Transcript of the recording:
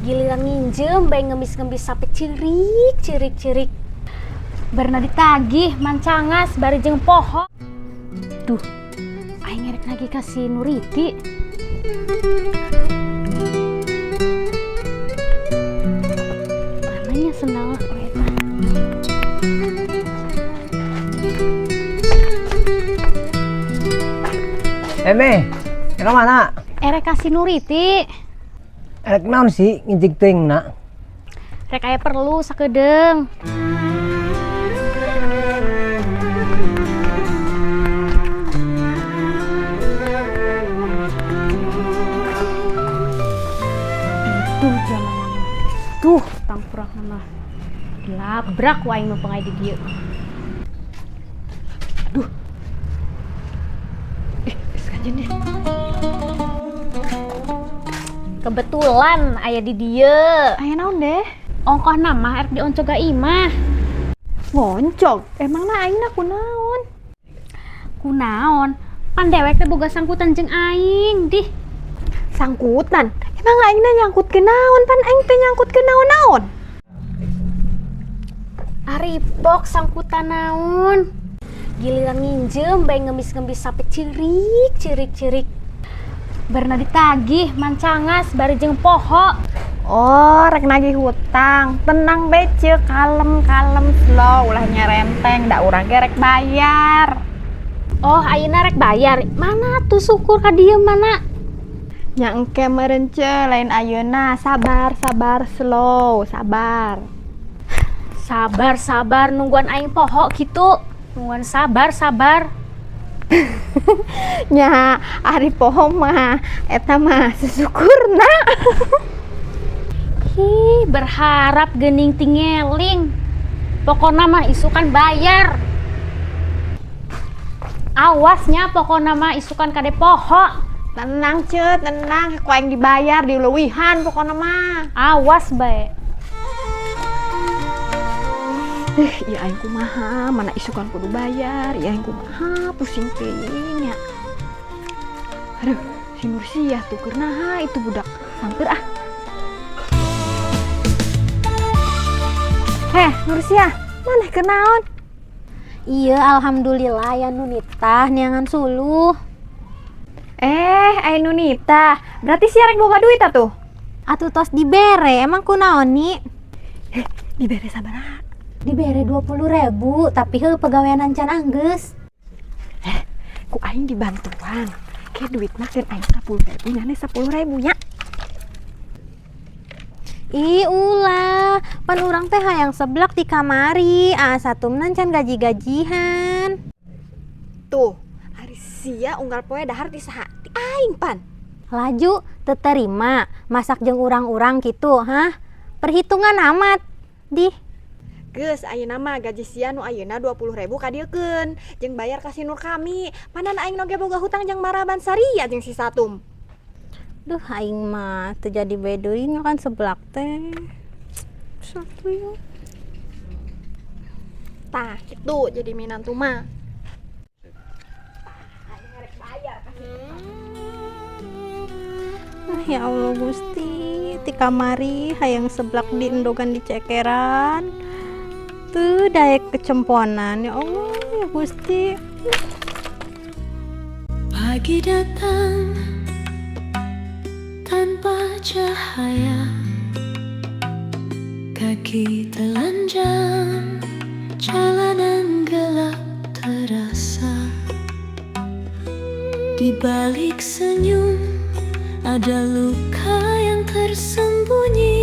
Giliran nginjem bae ngemis-ngemis sampai cirik cirik cirik. Barna ditagih mancangas bari jeung poho. Duh, aing ngerek lagi ka si Nuriti. Mananya sendal oh eta. Eh, Meh, ka mana? Erek ka si Nuriti. Erek naon sih nginjik teuing na? Rek aya perlu sakedeung. Duh, zaman duh, tangkurak mah. Dilabrak wae mah pengai di dieu. Aduh. Geus kanjen deh. Kebetulan aya di dieu. Aya naon deh? Ongkoh mah erek dioncog ka imah. Ngoncog? Emangna aingna kunaon? Kunaon? Pan dewek teh boga sangkutan jeung aing, dih. Sangkutan? Emang aingna nyangkut ke naon? Pan aing teh nyangkut ke naon-naon? Ari pok sangkutan naon? Giliran nginjem bae ngemis-ngemis sampai cirik cirik cirik. Barna ditagih mancangas bari jeung poho. Oh, rek nagih hutang. Tenang bae ce, kalem-kalem slow, ulah nyerenteng, da urang ge rek bayar. Oh, ayeuna rek bayar. Mana tuh syukur ka dieu mana? Nya engke meureun ce, lain ayeuna. Sabar, sabar, slow, sabar. Sabar, sabar nungguan aing poho gitu. Nungguan sabar, sabar. Nya ari poho mah eta mah sesyukurna. Hi, berharap geuning tingeling. Pokona mah isukan bayar. Awasnya pokona mah isukan kade poho. Tenang ce, tenang, ku aing dibayar dileuwihan pokona mah. Awas bae. Ieu aing kumaha, mana isukan kudu bayar, ieu aing kumaha, pusing teuing nya. Aduh, si Nursiah tuh keur naha itu budak. Samper ah. Heh, Nursiah, maneh keur naon? Iya, alhamdulillah ya Nunita neangan suluh. Ai Nunita, berarti sia rek boga duit atuh? Atuh tos dibere, emang kunaon ni? Dibere sabaraha? Dibere 20.000, tapi heuh pagawean can anggeus. Ku aing dibantuan. Ke duit mah keun aing 10.000, nyane 10.000 nya. Ih, ulah, pan urang teh hayang seblak di kamari, ah satumna can gaji-gajihan. Tuh, ari sia unggal poe dahar ti saha? Ti aing pan. Laju teu terima masak jeung urang-urang kitu, hah? Perhitungan amat, dih. Geus ayeuna mah gaji sia nu ayeuna 20.000 kadieukeun jeung bayar ka si Nur kami. Panan aing oge boga hutang jeung Maraban Saria jeung si Satum. Duh, aing mah teu jadi bae deui kan seblak teh. Satu ya. Tah, kitu jadi minantu mah. Ah, ya Allah Gusti, ti kamari hayang seblak diendogan dicekeran. Tuh daek kecemponan ya Allah ya Gusti. Pagi datang tanpa cahaya, kaki telanjang, jalanan gelap terasa. Di balik senyum ada luka yang tersembunyi.